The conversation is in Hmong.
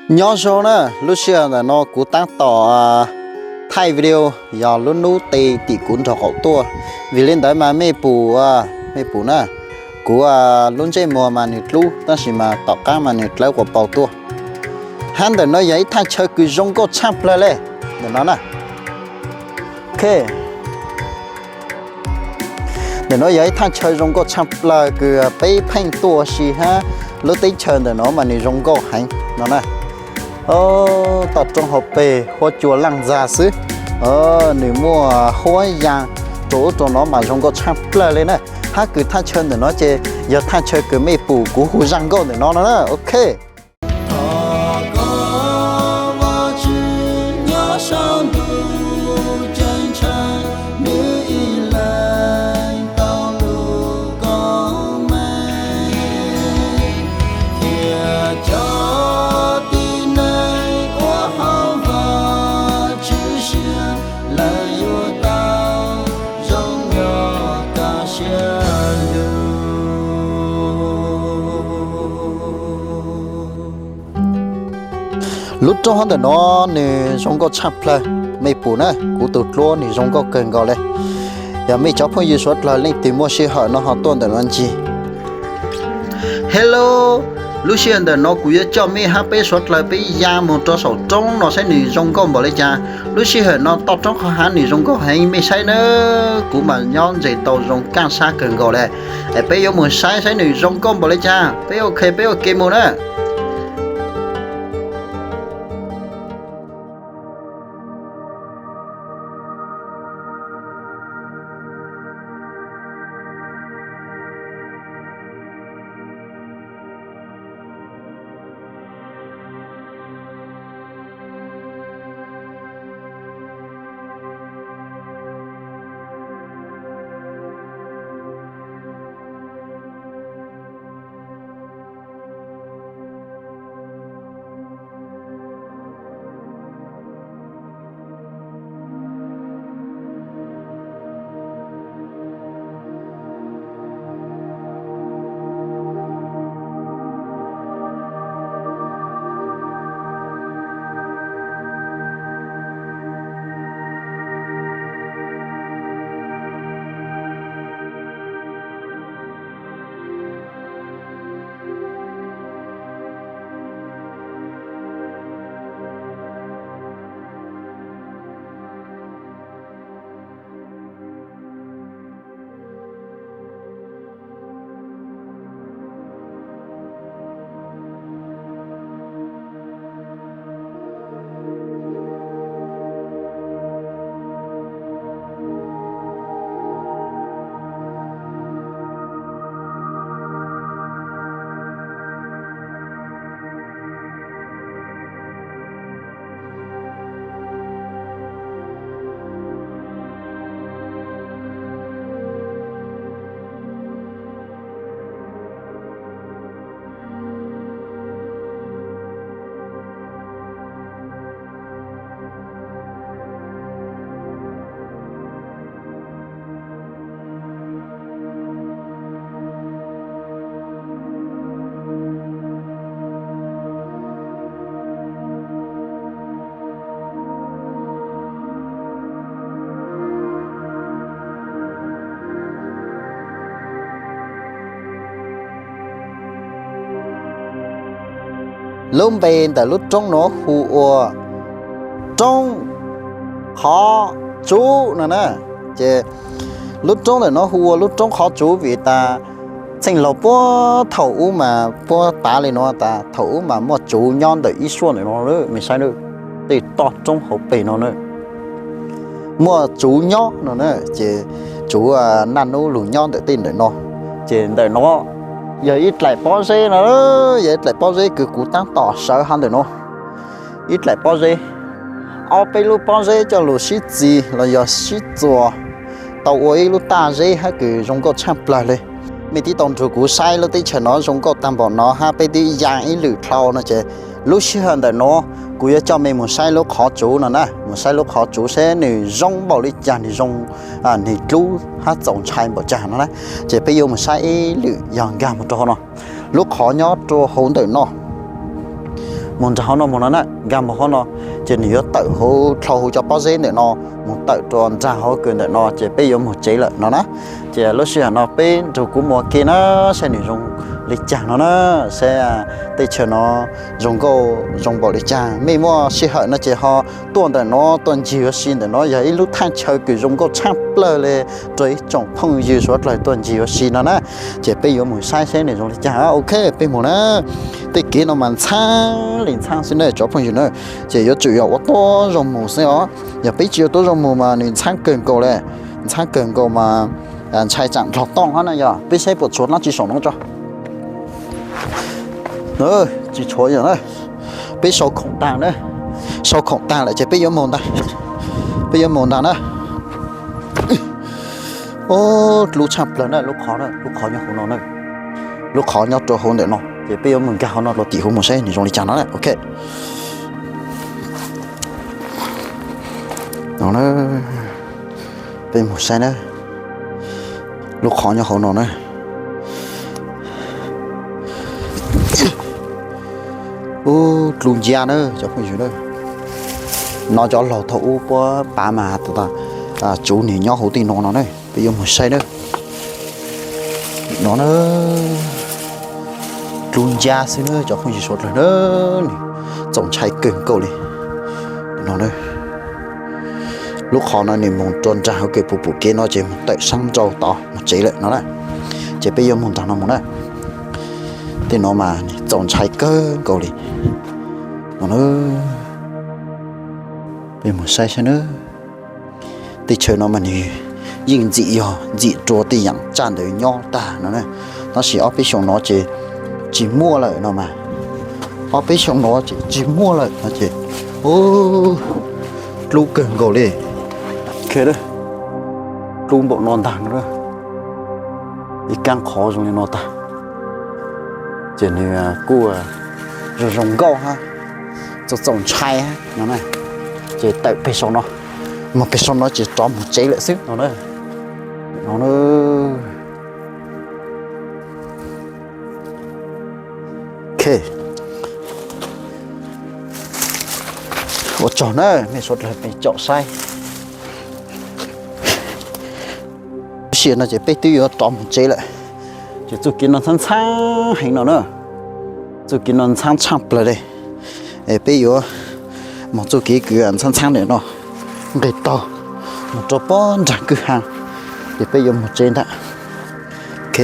Nyob zoo na, lub sij hawm ntawm no kuv tab tom thaij video yog lub hnub tim kuv nraug qaum tuaj, vim li ntawd mas mej pum, mej pum na, kuv lub ntsej muag mas nws dlub tab sis mas tom qab mas nws dlawb quas paug tuaj. Hab ntawm no yog ib thaj chaw kws zoo nkauj tshaj plawg le, ntawm no na. Ntawm no yog ib thaj chaw zoo nkauj tshaj plawg kws peb pheej tuaj ua si hab lub teb chaws ntawm no mas nws zoo nkauj heev no na. Toj roob hauv pes huab cua laj ntxag xwb, nws muaj huab ya rua ub rua no mas zoo nkauj tshaj plawg le na. Hab kws thaj chaw ntawm no ces yog thaj chaw kws mej pum kuv hu zaj nkauj ntawm no no na, ok. Lub roob hauv ntawm no nws zoo nkauj tshaj plawg, mej pum na, kuv tus duab nws zoo nkauj kawg nkaus le. Yog mej cov phooj ywg suav dlawg leej twg muaj sij hawm no ho tuaj ntawm no ncig. Hello, lub sij hawm ntawm no kuv yuav coj mej hab peb suav dlawg peb ya moog rua saum roob no saib nws zoo nkauj npaum le caag. Lub sij hawm no toj roob qhov hav nws zoo nkauj heev mej saib na, kuv mas nyob ntses tau zoo kaj sab kawg nkaus le. Es peb yuav moog saib saib nws zoo nkauj npaum le caag, peb ok peb ua ke moog na. Lub npe ntawm lub roob nuav hu ua Roob Qhov Tsuv no na. Ces lub roob ntawm no hu ua lub Roob Qhov Tsuv vim tas txheej laug puag thaum ub mas puab pav le nuav tas thaum ub mas muaj tsuv nyob ntawm ib suab ntawm no, mej saib, tej toj roob hauv pes no na. Muaj tsuv nyob no na, ces tsuv naj nub lug nyob ntawm tej ntawm no. Ces ntawm no yog ib dlaim pob zeb no, yog ib dlaim pob zeb kws kuv tab tom sawv hov ntawm no. Ib dlaim pob zeb, ob peb lub pob zeb coj lug sib txig los yog sib txuas tau ua ib lub taj zeb hab kws zoo nkauj tshaj plawg le. Mej tib tau nrug kuv saib lub teb chaws no zoo nkauj tag npaum no hab peb twb ya ib lwm dlhau no ces lub sij hawm ntawm no kuv yuav coj mej mus saib lub qhov tsuv no na, mus saib lub qhov tsuv seb nws zoo npaum li caag, nws zoo, nws dlub hab txaus ntshai npaum caag no na. Ces peb yuav mus saib ib lwm yog nkag mus rau hauv no. Lub qhov nyob rua hauv ntawm no. mus nraag hov no mus no na, nkag mus hov no, ces nws yuav tawm hauv dlhau hauv cov pob zeb ntawm no mus tawm rua nraag hauv kws ntawm no ces peb yuav mus tsev lawm no na. Ces lub sij hawm no peb nrug kuv mus ua ke na, saib nws zoo li caag no na, saib tej chaw no zoo nkauj zoo npaum li caag. Mej muaj sij hawm no ces ho tuaj ntawm no tuaj ncig ua si ntawm no, yog ib lub thaaj chaw kws zoo nkauj tshaaj plawg le rua ib tsoom phooj ywg suav dlawg tuaj ncig ua si no na. Ces peb yuav mus saib saib nws zoo li caag. Ok, peb mus na. Tej kev no mas ntxhaab li ntxhaab xwb na cov phooj ywg na. Ces yuav tsum yog ua tuab zoo mus xwb os. Yog peb tsis ua tuab zoo mus mas nws ntxhaab kawg nkaus le. Ntxhaab kawg nkaus mas ntshai tsaam dlog tooj hab na. Yog peb saib puas tshuav dlaab tsi saum no tso. Tsis tshuav yog na. Peb sau khoom taag na. Sau khoom taag lawm ces peb yuav mus ntaag. Peb yuav mus ntaag na. Ob, dlub tshaaj plawg na, lub qhov na, lub qhov nyob hauv no na. Lub qhov nyob rua hauv ntawm no ces peb yuav mus nkag hauv no rua tim huv mus saib nws zoo li caag no na. Ok, no na, peb mus saib na. Lub qhov nyob hauv no na. Ub, dlub ncab na cov phooj ywg na. No cov laug thaum ub puab pav mas tsuv nwg nyob hauv tej no no na. Peb yuav mus saib na. No na, dlub ncab xwb na cov phooj ywg suav dlawg na. Nws txaus ntshai kawg nkaus li no na. Lub qhov no nws mus rua nraag hauv kws puv pum kev no ces mus tawm saab nrau tod mus tsev lawm no na. Ces peb yuav mus nraag no mus na. Tej no mas nws txaus ntshai kawg nkaus li no na. Peb mus saib saib na. Tej chaw no mas nws yeej ntxim yog ntxim rua tej yaam tsaj ntawd nyob taag no na. Tab sis ob peb xyoo no ces tsis muaj lawm no mas. Ob peb xyoo no ces tsis muaj lawm no ces, ub, dlub kawg nkaus li. Dlub npaum no ntaag no, ib kaab qhov zoo li no taag. Ces nws kuj zoo zoo nkauj hab, txaus txaus ntshai hab no. Ces tawm peg saum no, mus peg saum no ces rov mus tsev lawm xwb no na. Ua tsaug na mej suav dlawg peb caum saib. Lub sij hawm no ces peb twb yuav rov mus tsev lawm. Ces txuj kev no ntxhaab ntxhaab heev no na. Txuj kev no ntxhaab tshaaj plawg li. Es peb yuav moog txuj kev kws ntxhaab ntxhaab ntawm no, nqis taug moog rua puag nraag kwj ha, ces peb yuav moog tsev ntag. Ok,